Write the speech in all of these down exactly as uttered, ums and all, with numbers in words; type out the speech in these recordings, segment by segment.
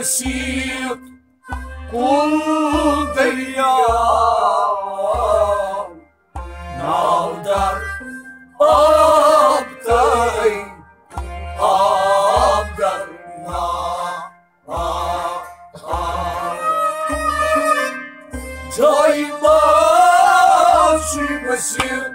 سیٖت کُل دٔریاو، ناو در آب تٔرۍ، آب در نا، آ، آ۔ جایہِ منٛز چھُے بٔسِتھ۔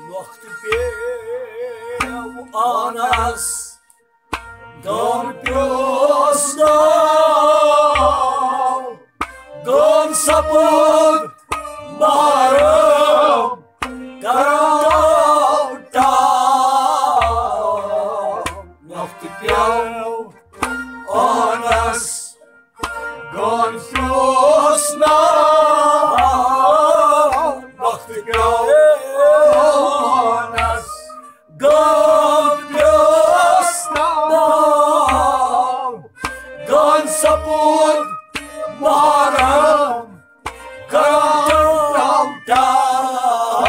نۄختہٕ پیوٚو آنس، گام پیوس ناو، گام سپُد محرم کران ٹاو۔ نۄختہٕ پیوٚو آنس، گام پیوس ناو، نۄختہٕ پیوٚو آنس، گام پیوس ناو، گام سپُد محرم کران ٹاو ٹاو،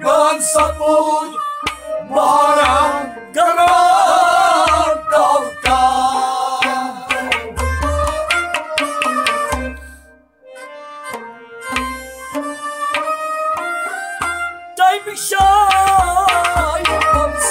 گام سپُد محرم کران ٹاو ٹاو۔ تَمہِ جایہِ منٛز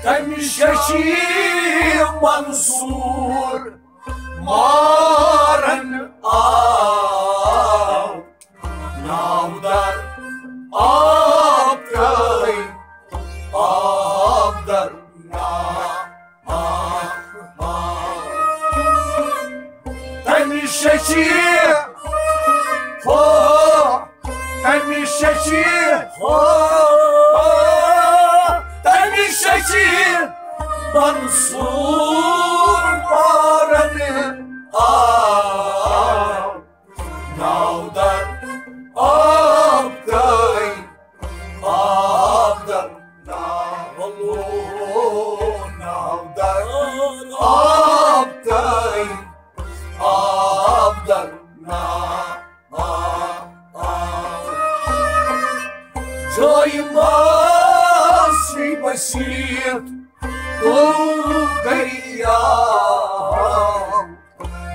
تَمہِ ششی منصور مارن آو۔ ناو در آب تٔرۍ، آب در نا، آب، آب۔ تَمہِ ششی ہو، تَمہِ ششی ہو، تَمہِ ششی منصور مارن آو۔ ناو در آب تٔرۍ، آب در نا، ناو در آب تٔرۍ، آب در نا، آب، آب۔ جایہِ منٛز چھُے بٔسِتھ تُل دٔریاو۔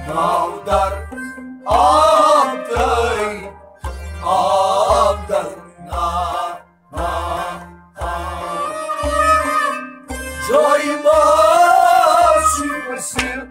ناو در آب تٔرۍ، آب در نا، نا، آب۔ جایہِ منٛز چھُے بٔسِتھ۔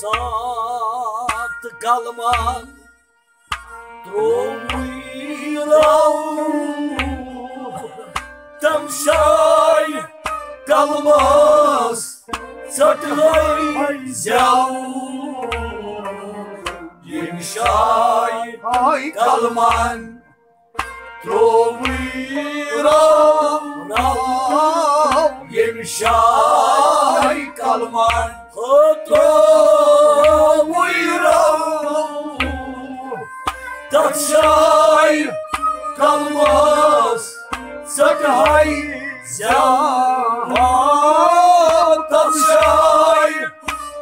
سات کلمان ترووُے رو، تم شاے کلمس ژٹہے زیو۔ یم شاے کلمان ترووُے رو، رو۔ یم شاے کلمان ترووُے رو، تتھ شاے کلمس ژٹہے زیو۔ تتھ شاے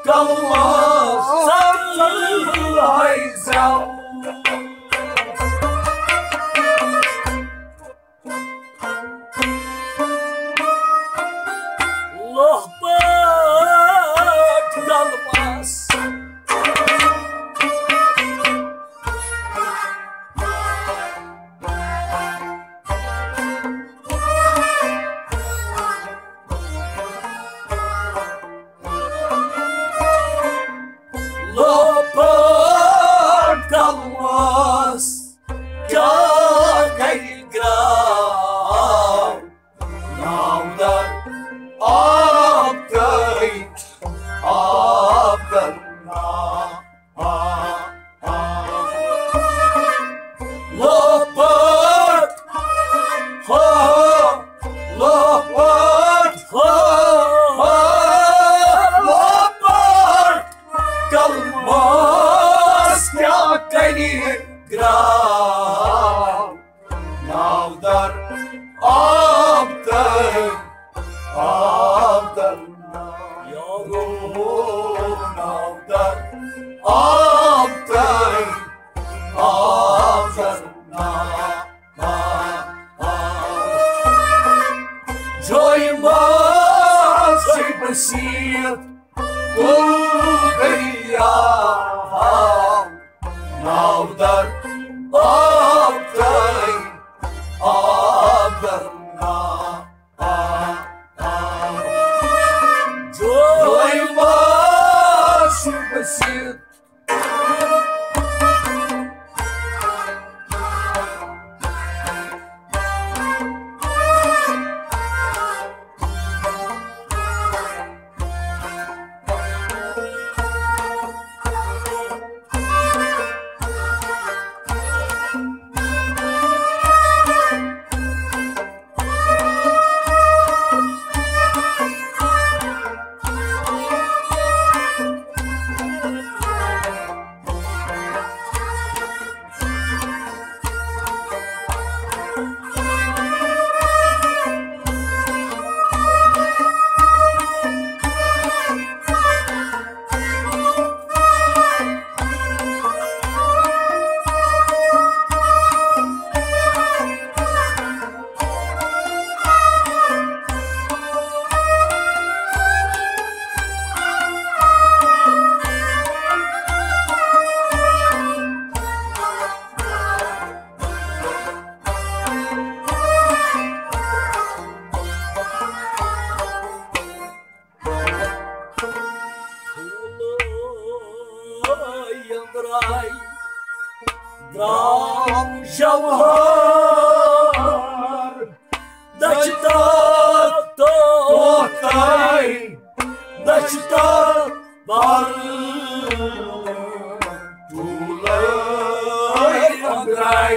کلمس ژٹہے زیو۔ لوہ پٲٹھۍ کلمس۔ لوہ پٲٹھۍ کلمس کیٛاہ کرِ گرٛاو؟ ناو در آب تہٕ آب در نا۔ لوہ پٲٹھۍ، ہو، لوہ پٲٹھۍ، ہو، ہو، لوہ پٲٹھۍ کلمس کیٛاہ کرِ گرٛاو؟ ناو در آب تہٕ آب در نا۔ یارو، ناو در آب تہٕ آب در نا۔ جوی ما چھِ بصیرت کُل دریا، ناو در آب تہٕ آب در نا۔ جوی ما چھِ بصیرت درٛاو جوہر، دچھتا توتاے، دچھتا بر ٹولے اندرے۔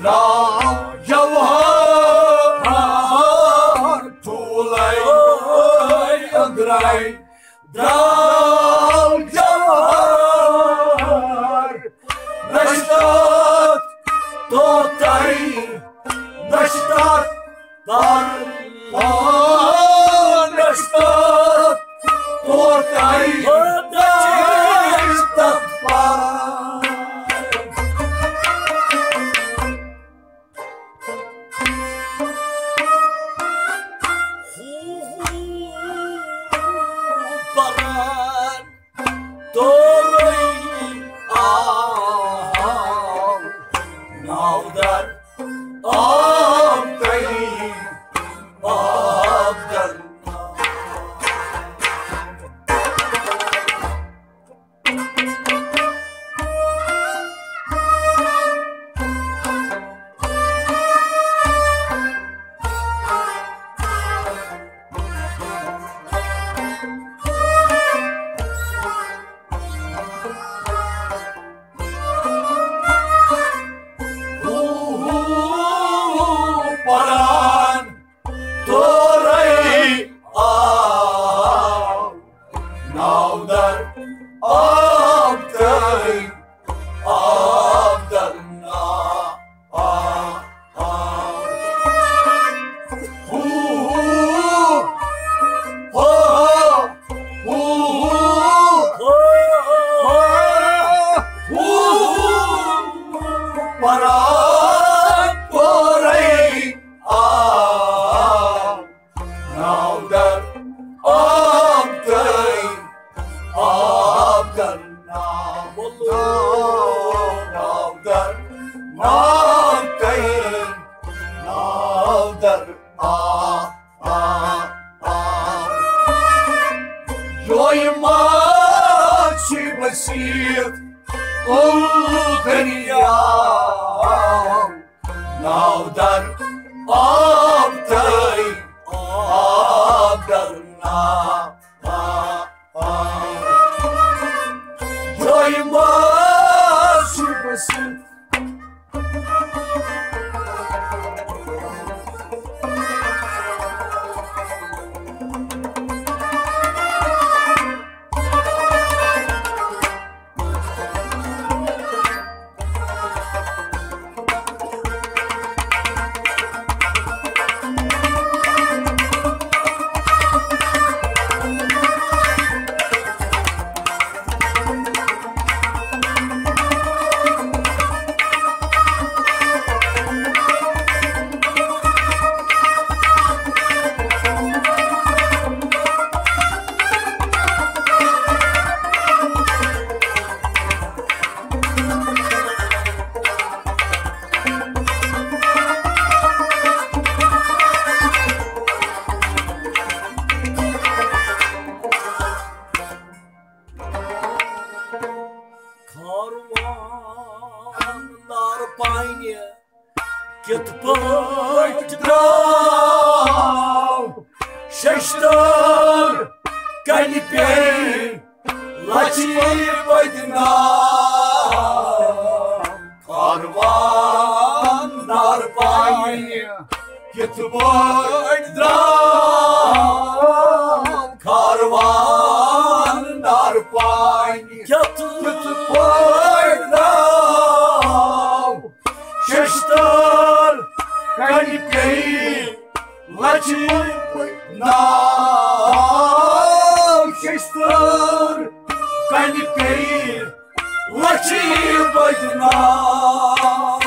درٛاو جوہر ٹھوٗلے أنٛدرے، درٛاو جوہر۔ نہ چھُ تَتھ توتاے، نہ چھُ تَتھ پَر، نہ چھُ تَتھ توتاے، نہ چھُ تَتھ پَر۔ ہو ہو پران تورے آو ناودر آو تئی۔ ما چھِ بٔسیٖت کُل دٔریاو، ناو در آب تہٕ آب در ناو۔ آ، آ۔ یہِ ما چھِ بٔسیٖت کاروان نار پانہِ کِتھ پٲٹھۍ درٛاو ششتر کنہِ پیٚیہِ لچھِ بدنام۔ کاروان نار پانہِ کِتھ پٲٹھۍ درٛاو؟ کاروان نار پانہِ کِتھ پٲٹھۍ درٛاو؟ ششتر کنہِ پیٚیہِ لچھِ بدنام۔ ششتر کنہِ پیٚیہِ لچھِ بدنام۔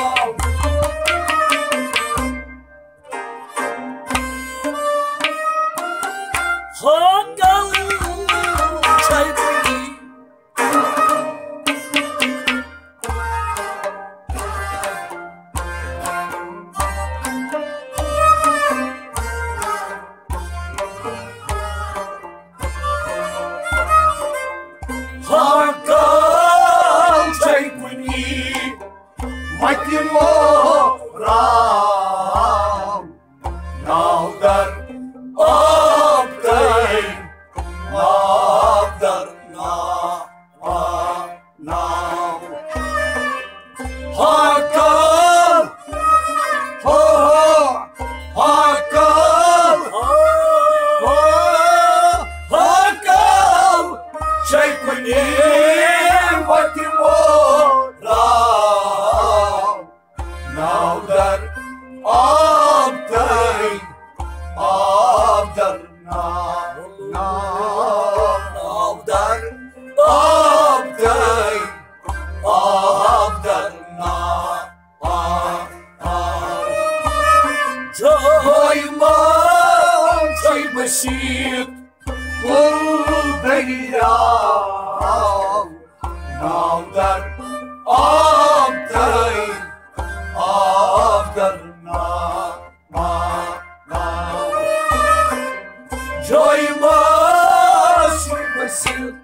ہاکل چھے بٔڑی۔ ہاکل چھے کُنی وتہِ مو راو۔ ناو در آب تہٕ آب در ناو، آب ناو۔ ہاکل، ہو، ہو، ہاکل، ہو، ہاکل، چھے کُنی وتہِ مو راو۔ ناو در آب تہٕ آب در ناو، ناو، ناو در آب تہٕ آب در ناو، آب، آب۔ جاے ما چھے بٔسیٖت کُل دٔریاو۔ ناو در آب تہٕ آب در ناو، ناو، ناو۔ جاے ما چھے بٔسیٖت۔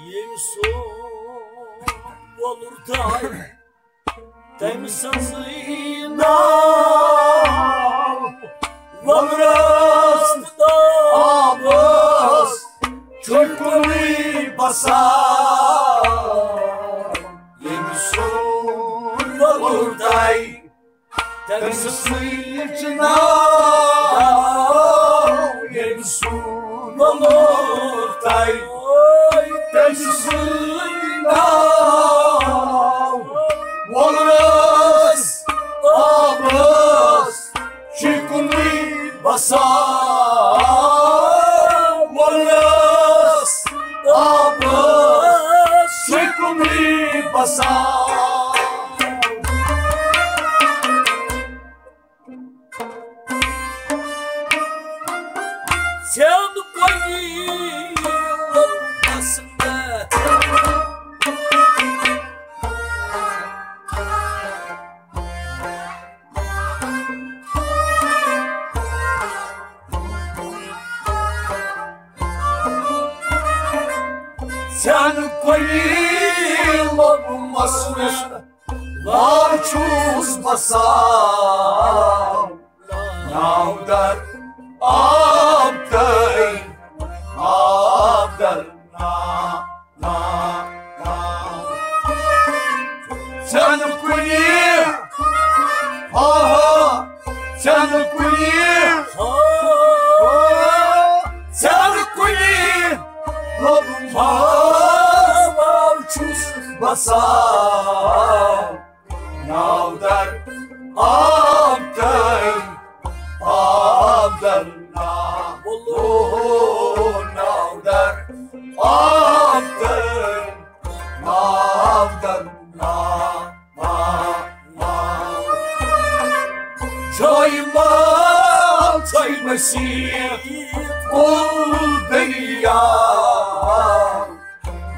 ییٚمۍ سُنٛد وۄلُر تام تٔمۍ سٕنٛزٕے ناو۔ وۄلرَس تہٕ آبَس چھُ کُنُے بَسان۔ ییٚمہِ سُنٛد وۄلُر تام تٔمۍ سٕے چھُ ناو، ییٚمہِ سُنٛد وۄلُر تام تٔمۍ سٕے ناو۔ وۄلرَس آبَس چھِ کُنُے بَسان، وۄلرَس آبَس چھِ کُنُے بَسان۔ سیٚنٛد کۄلہِ لوٚبمَس مےٚ۔ سیٚنٛد کۄلہِ لوٚبمَس مےٚ۔ وار چھُس بَسان ناو در آب تٔرۍ، آب در نا، نا، نا۔ ژھٮ۪نہٕ کُنہِ، ہا ہا، ژھٮ۪نہٕ کُنہِ، ہا، ژھٮ۪نہٕ کُنہِ، لوٚبمَس چھُس بَسان۔ ناو در آب تٔرۍ، آب در نا، او، ناو در آب تٔرۍ، آب در نا، نا، نا۔ چھٲے مال، چھٲے مسیت، کُل دنیا۔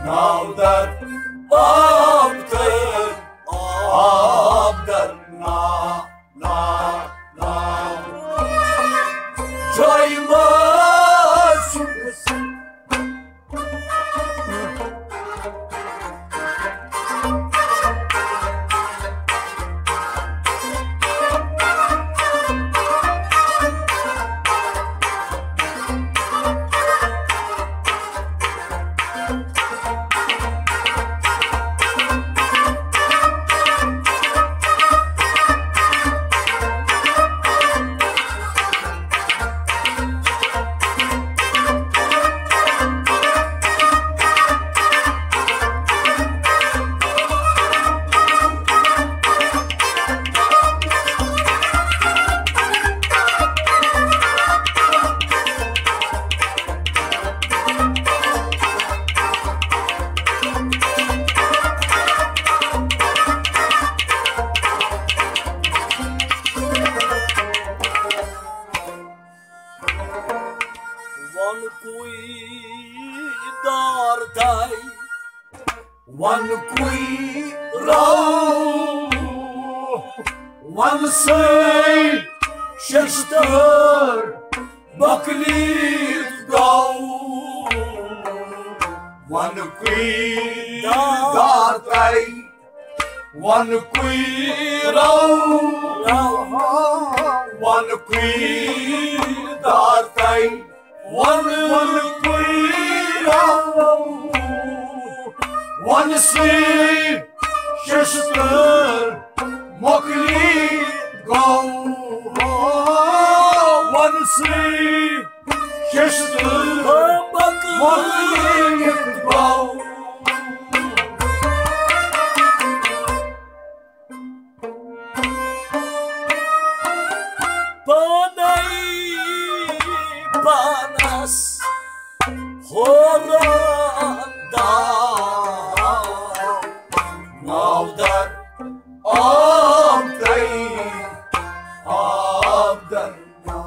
ناو در آب تٔرۍ، آب در نا، نا، نا۔ جاے ما چھُ وَن کُے دار تَے، وَن کُے رَو، وَن سٲے ششتٕر مۄکلیٖتھ گوٚو۔ وَن کُے دار تَے، وَن کُے رَو، وَن کُے دار تَے، وَن، وَن کُے رَو، وَن سٲے ششتٕر مۄکلیٖتھ گوٚو، وَن سٲے ششتٕر مۄکلیٖتھ گوٚو۔ پانے پانس حٲران داو، ناو در آب تٔرۍ، آب در نا۔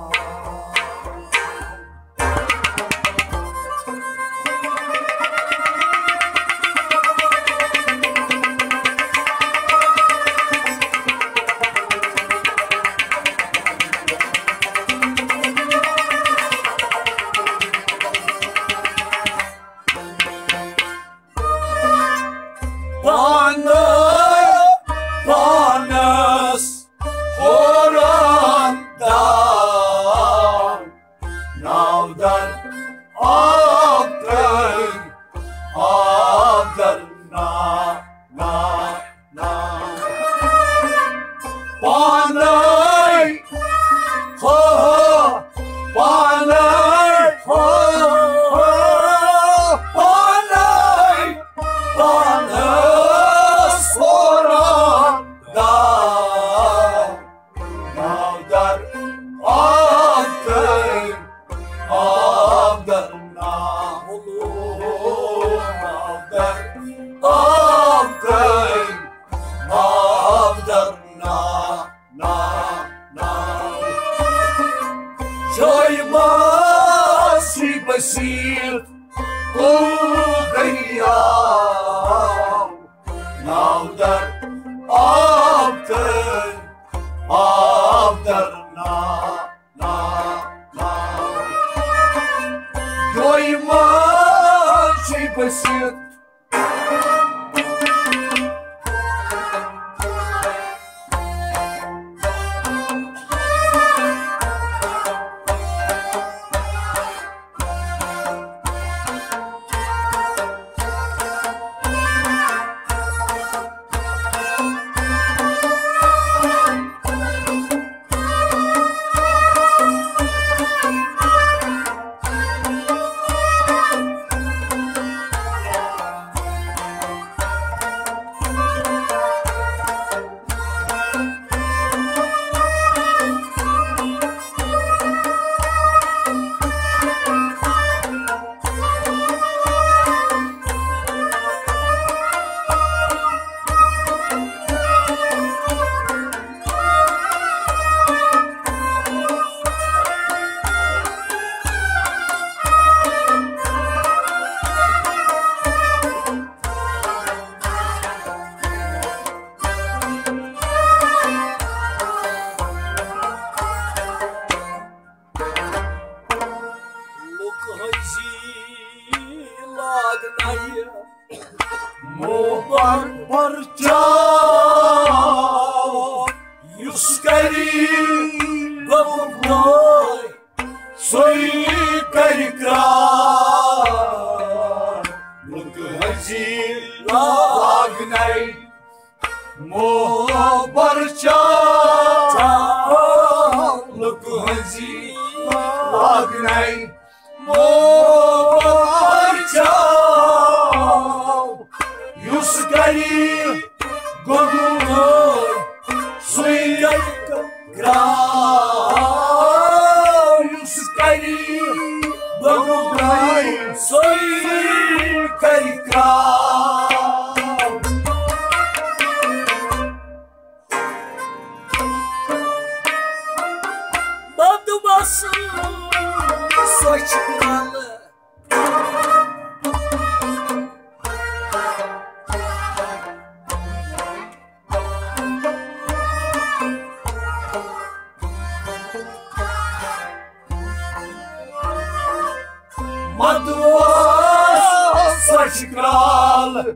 موبر پرچاو یُس کری گۄبرٲے، سُے کری کرٛاو۔ لُکہٕ ہزی لاگنَے موبر چاو، لُکہٕ ہزی لاگنَے موبر چاو، یُس کری گۄبرٲے، سُے گرٛاو، یُس کری گۄبرٲے، سُے کری کرٛاو۔ بدبس سۄچھ کرٛالہٕ۔ مدوس سۄچھ کرٛالہٕ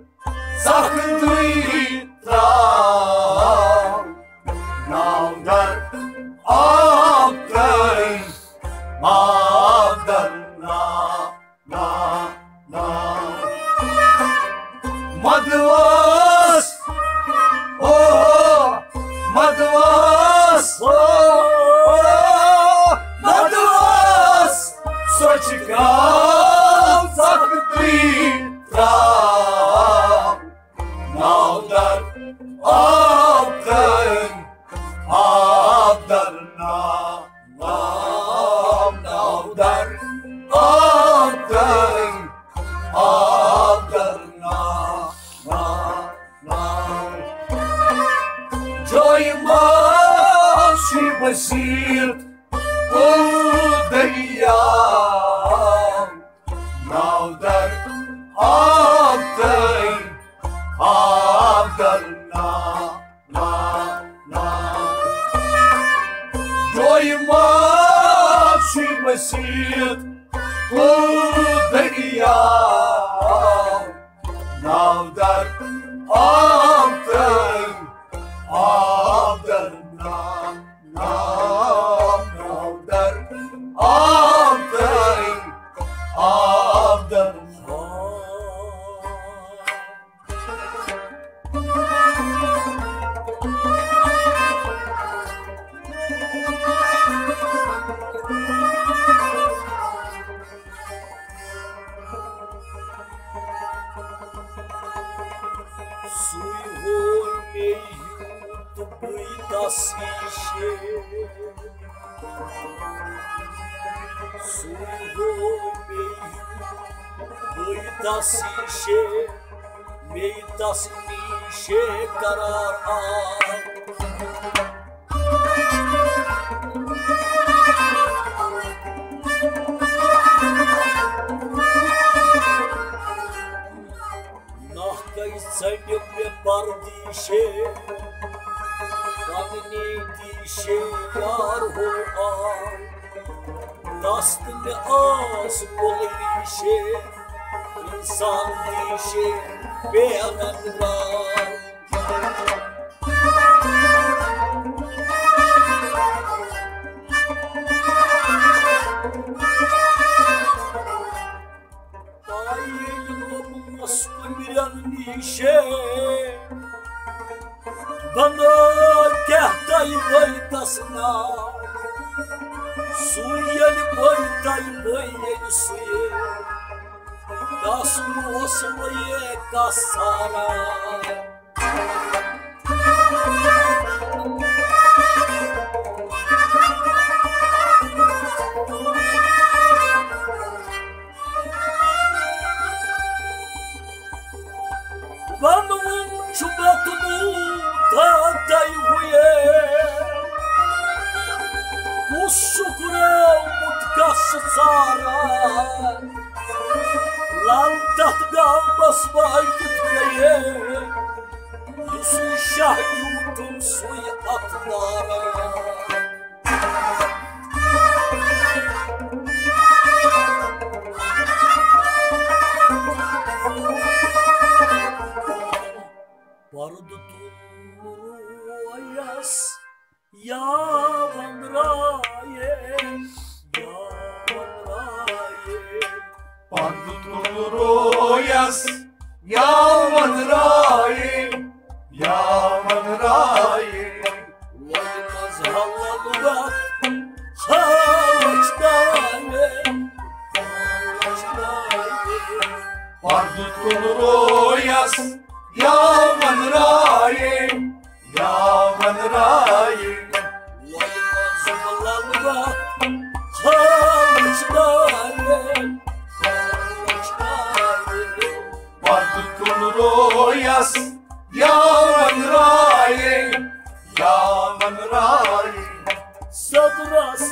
سختی ترٛاو۔ ناو در آب ترٛٲوِن، آب در نا، نا، نا۔ مدوس، او، مدوس، او، مدوس، سۄچھ کرٛالہٕ سختی ترٛاو۔ ناو در آب ترٛٲوِن، آب در نا، نا، ناو در آب ترٛٲوِن، آب در نا، نا، نا۔ جایہِ منٛز چھُ بصیرت کُل دریا۔ ناو در آب ترٛٲوِن، آب در نا، نا، نا۔ جویہِ منٛز چھُ بصیرت کُل دریا۔ ناو در آب ترٛٲوِن، آب در نا، نا، ناو در آب ترٛٲوِن، آب در نا۔ سُے ہوے مے ہیوٗ تہٕ بٕے تس ہِشے۔ سُے ہوے مے ہیوٗ تہٕ بٕے تس ہِشے۔ مے تس نِشے قرار آو۔ ناکھے ژٔٹِم مےٚ پردیشے، پننی دیشے یار ہو آو۔ دست مےٚ آس پُلویشے، انسان دیشے بے رنگ نار۔ پایہِ ییٚلہِ لوٚبمس کُمرٮ۪ن نِشے، بنٲو کیٛاہ تۄہہِ ؤرۍ تس ناو؟ سُے ییٚلہِ ؤرۍ تۄہہِ ؤرۍ ییٚلہِ سُے، تس اوس ؤرۍ کس ژھاران۔ ونُن چھُ بتموٗ تہٕ تۄہہِ ہُیے، کُس چھُ گُرٛومُت کس ژاران؟ لل تتھ گامس بہٕ کِتھ گٔیے، یُس یہِ شاہ یوٗتُم سُے اتھ ناران۔ یاون رایے، یاون رایے۔ وۄنۍ منٛز حلل وقت چھا وٕچھناوے، وٕچھناوے۔ پردٕ تُل رویس یاون رایے، یاون رایے۔ وۄنۍ منٛز حلل وقت چھا وٕچھناوے، وٕچھناوے۔ پردٕ تُل رویس یاون رایے، یاون رایے۔ صدرس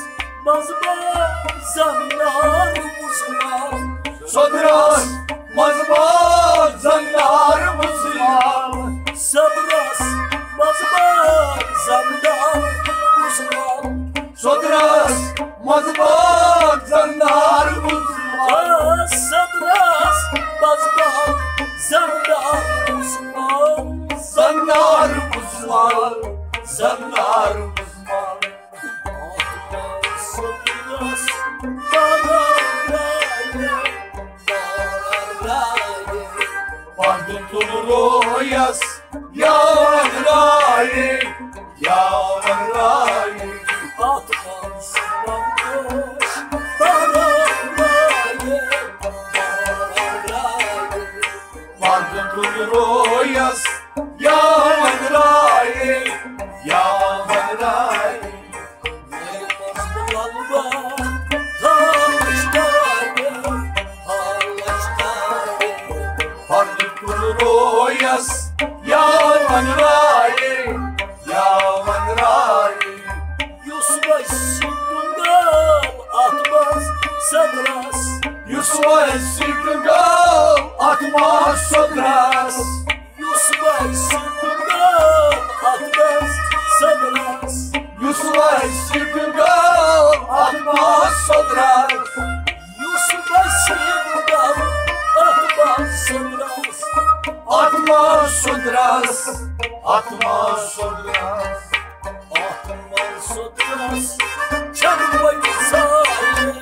منٛز بہٕ زنار وُزمار۔ صدرس منٛز بہٕ زنار وُزمار۔ صدرس منٛز بہٕ زنار وُزمار۔ صدرس منٛز بہٕ زنار وُزمار۔ آ، صدرس منٛز بہٕ زنار وُزمار۔ زنار وُزمار، زنار وُزمار۔ صدرس بہٕ زنار وُزمار۔ پردٕ تُل رویس یاون رایے، یاون رایے۔ اتھ منٛز منگوش بہرن رایے، بہرن رایے۔ پردٕ تُل رویس یاون رایے، یاون رایے۔ پردٕ تُل رویس یاون رایے، یاون رایے۔ یُس وَسہِ ٹُنٛگل اتھ منٛز صدرس۔ یُس وَسہِ ٹُنٛگل اتھ منٛز صدرس۔ یُس وَسہِ ٹُنٛگل اتھ منٛز صدرس۔ یُس وَسہِ ٹُنٛگل اتھ منٛز صدرس۔ یُس وَسہِ ٹُنٛگل اتھ منٛز صدرس۔ اتھ منٛز صدرس۔ اتھ منٛز صدرس۔ اتھ منٛز صدرس چھنہٕ وۄنۍ ژھایہِ،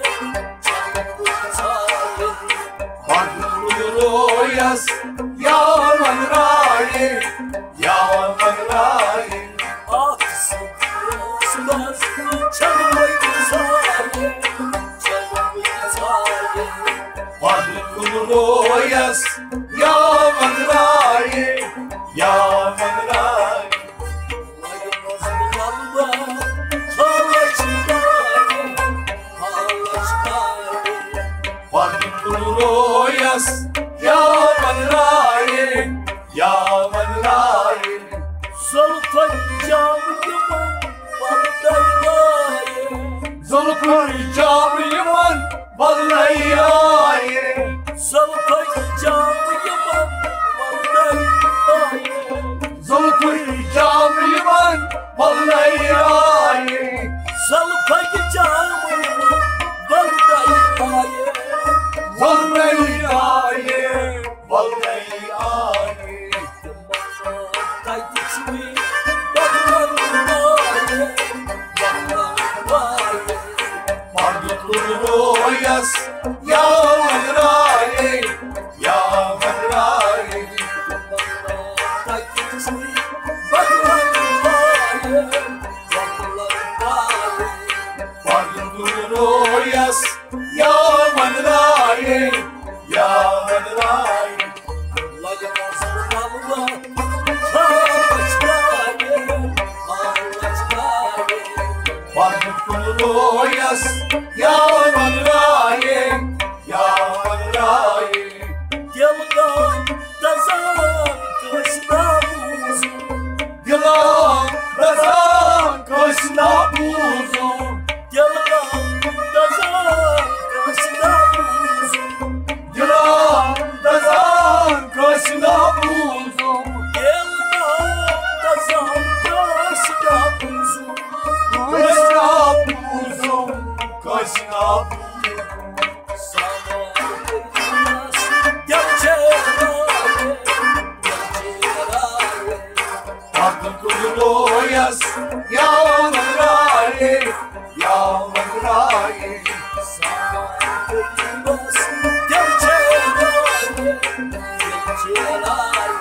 چھنہٕ وۄنۍ ژھایہِ۔ پردٕ تُل رویس یاون رایے، یاون رایے۔ اتھ صدرس منٛز چھنہٕ وۄنۍ ژھایہِ، چھنہٕ وۄنۍ ژھایہِ۔ پردٕ تُل رویس یاون رایے، یاون رایے۔ پردٕ تُل رویس یاون رایے، یاون رایے۔ زُلفن جام یِمن ولدے لایے۔ زُلفن جام یِمن ولدے لایے۔ زُلفن جام یِمن ولدے لایے۔ زُلفن جام یِمن ولدے لایے۔ زُلفن جام یِمن ولدے لایے۔ ولدے لایے، ولدے لایے۔ تَتہِ چھُے بدلن وایے، بدلن وایے۔ پردٕ تُل رویس یاون رایے، یاون رایے۔ تَتہِ چھُے بدلن وایے، بدلن وایے۔ پردٕ تُل رویس یاون رایے، یاون رایے۔ لگہِ نظر نمبر، حالچ نایے، حالچ نایے۔ پردٕ تُل رویس یاون رایے، یاون رایے۔ دِل گام دزان کٲنٛسہِ نہ بوٗزُن۔ دِل گام دزان کٲنٛسہِ نہ بوٗزُن۔ دِل گام دزان کٲنٛسہِ نہ بوٗزُن۔ دِل گام دزان کٲنٛسہِ نہ بوٗزُن۔ دِل گام دزان کٲنٛسہِ نہ بوٗزُن۔ کٲنٛسہِ نہ بوٗزُن، کٲنٛسہِ نہ بوٗزُن۔ پردٕ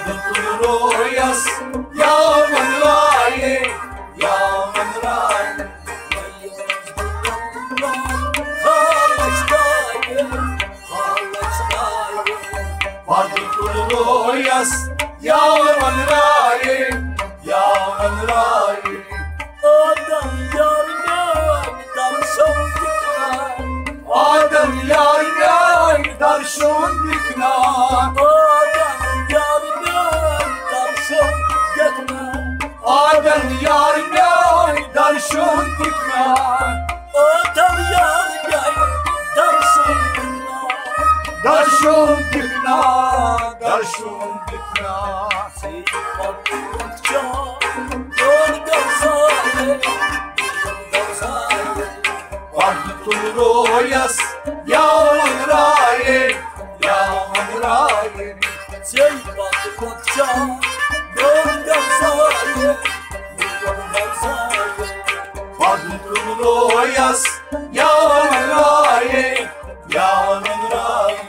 تُل رویس، یاون رایے، یاون رایے۔ پردٕ تُل رویس، یاون رایے، یاون رایے۔ آدم یار میانہِ درشن دِکھ نا۔ آدم یار میانہِ درشن دِکھ نا۔ آدم یار میانہِ درشن دِکھ نا۔ آدم یار میانہِ درشن دِکھ نا۔ آدم یار میانہِ درشن دِکھ نا۔ درشن دِکھ نا، درشن دِکھ نا۔ پردٕ تُل رویس، یاون رایے، یاون رایے۔ پردٕ تُل رویس، یاون رایے، یاون رایے۔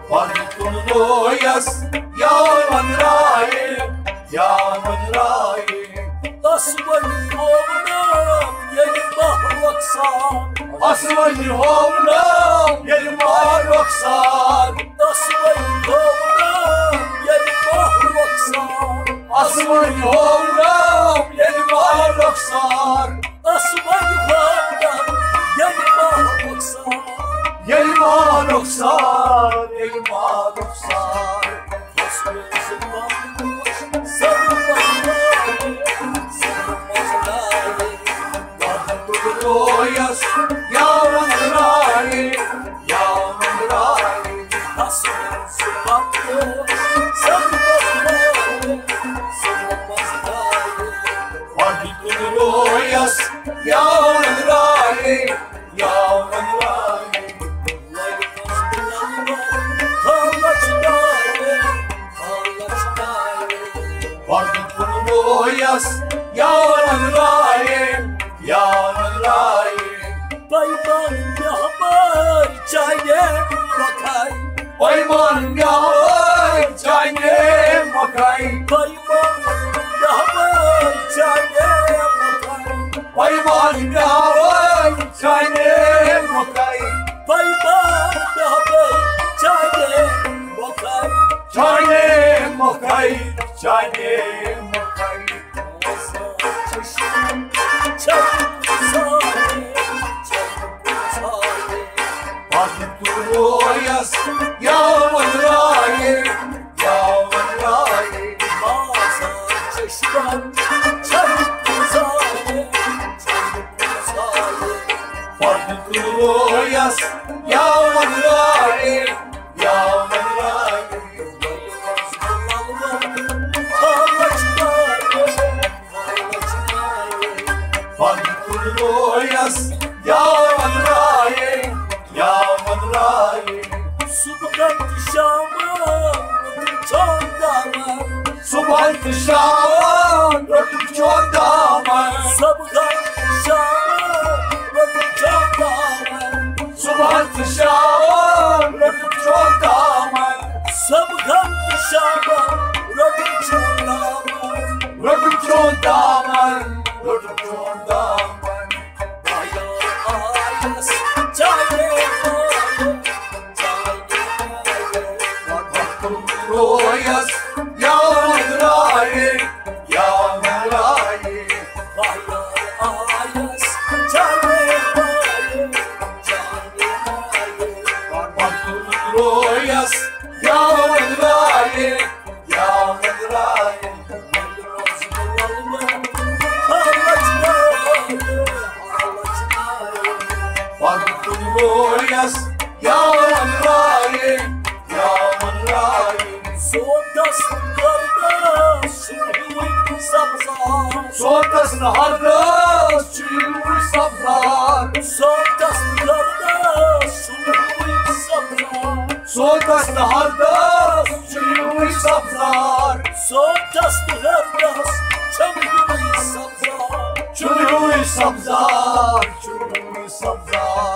پردٕ تُل رویس، یاون رایے، یاون رایے۔ آسمٲنۍ ہووناو ییٚلہِ ماہ رۄخسار۔ آسمٲنۍ ہووناو ییٚلہِ ماہ رۄخسار۔ آسمٲنۍ ہووناو ییٚلہِ ماہ رۄخسار۔ آسمٲنۍ ہووناو ییٚلہِ ماہ رۄخسار۔ آسمٲنۍ ہووناو ییٚلہِ ماہ رۄخسار۔ ییٚلہِ ماہ رۄخسار، ییٚلہِ ماہ رۄخسار۔ رویس، یاون رایے، یاون رایے۔ پردٕ تُل رویس، یاون رایے، یاون رایے۔ پردٕ تُل رویس، یاون رایے، یاون رایے۔ پیمان مےٚ ہمار چانے مکھاے۔ پیمان مےٚ ہمار چانے مکھاے۔ پیمان مےٚ ہمار چانے مکھاے۔ پیمان مےٚ ہمار چانے مکھاے۔ پیمان مےٚ ہمار چانے مکھاے۔ چانے مکھاے، چانے مکھاے۔ پردٕ تُل رویس، یاون رایے، یاون رایے۔ پردٕ تُل رویس، یاون رایے، یاون رایے۔ پردٕ تُل رویس، یاون رایے، یاون رایے۔ صبحن تہٕ شامن روٚٹُم چون دامن۔ صبحن تہٕ شامن روٚٹُم چون دامن۔ صبحن تہٕ شامن روٚٹُم چون دامن۔ صبحن تہٕ شامن روٚٹُم چون دامن۔ صبحن تہٕ شامن روٚٹُم چون دامن۔ روٚٹُم چون دامن، روٚٹُم چون دامن۔ بایار آیس چانے مالے، چانے مالے۔ وقتُن رویس یاون رایے، یاون رایے۔ بایار آیس چانے مالے، چانے مالے۔ وقتُن رویس یاون رایے، یاون رایے۔ وقتُن رویس یاون رایے، یاون رایے۔ سوتس گردس چھُ ہیوٗوٕے سبزار۔ سوتس نہٕ ہردس چھُ ہیوٗوٕے سبزار۔ سوتس گردس چھُ ہیوٗوٕے سبزار۔ سوتس تہٕ ہردس چھُ ہیوٗوٕے سبزار۔ سوتس تہٕ ہردس چھُ ہیوٗوٕے سبزار۔ چھُ ہیوٗوٕے سبزار، چھُ سبزار۔